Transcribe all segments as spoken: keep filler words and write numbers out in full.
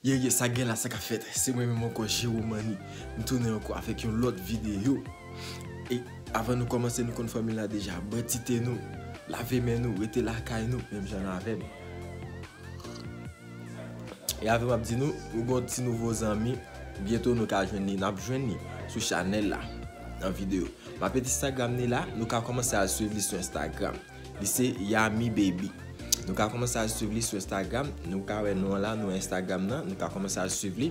Ye, ye, sa gen la, sa k ap fèt? Se mwen menm ankò, Jerome Manny. M tounen ankò avèk yon lòt videyo. E avan nou kòmanse, nou konn fòmil la deja. Bwè ti te nou, lave men nou, rete lakay nou, menm jan avè m. E avè m ap di nou, nou gon ti nouvo zanmi, byento nou ka jwenn li, n ap jwenn li sou chanèl la, nan videyo. M ap met Instagram li la, nou ka kòmanse al swiv li sou Instagram. Li se Yami Baby. Nou ka kòmanse al swiv li sou Instagram. Nou ka wè non an la, non Instagram nan. Nou ka kòmanse al swiv li.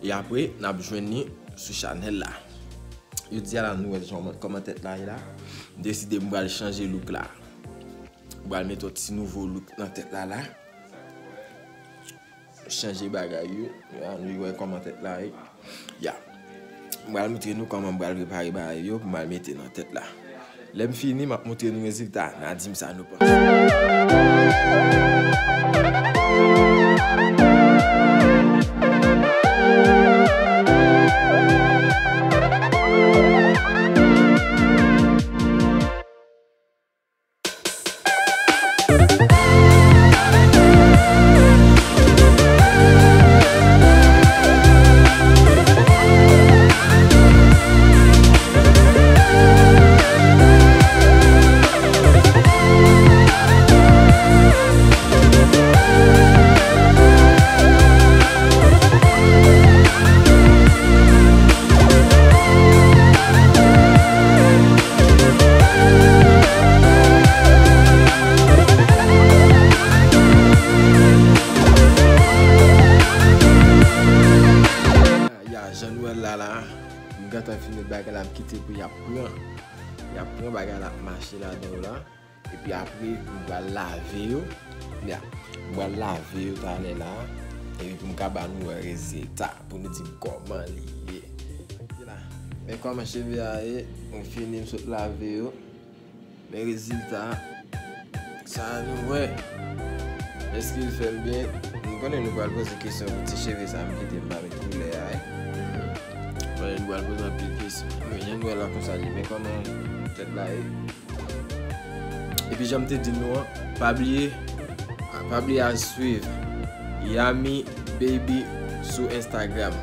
E apre, n ap jwenn li sou chanèl la. Jodi a la, nou wè jan kòman tèt la ye la. M deside m pral chanje look la. M pral mete yon ti nouvo look nan tèt la la. Chanje bagay yo. Ya, nou wè kòman tèt la ye. Ya. M pral montre nou kòman m pral repare bagay yo pou m al mete nan tèt la. Lè m fini, m ap montre nou rezilta. N a di m sa nou panse. Ya, jan nou wè l la la, m gentan fini bagay la, m kite pou y ap pran. Y ap pran bagay la, ap mache ladan yo la. Epi apre, m pral lave yo. Ya, m pral lave yo talè la. Epi pou m ka ba nou wè rezilta, pou nou di m kòman li ye. Ok la. Men kòman cheve a ye, m fini, m sot lave yo. Men rezilta, sa nou wè. Èske l fè m byen? M konnen nou pral poze kesyon pou ti cheve sa m kite m pa met koulè a, wi. Konnen nou pral poze anpil kesyon. Men jan nou wè la konsa li. Men kòman tèt la ye? Epi jan m te di nou an, pa bliye, pa bliye al swiv Yami Baby sou Instagram.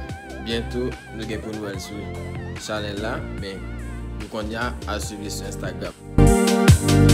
Byento, nou gen pou nou wè l sou chanèl la, men pou kounye a, al swiv li sou Instagram.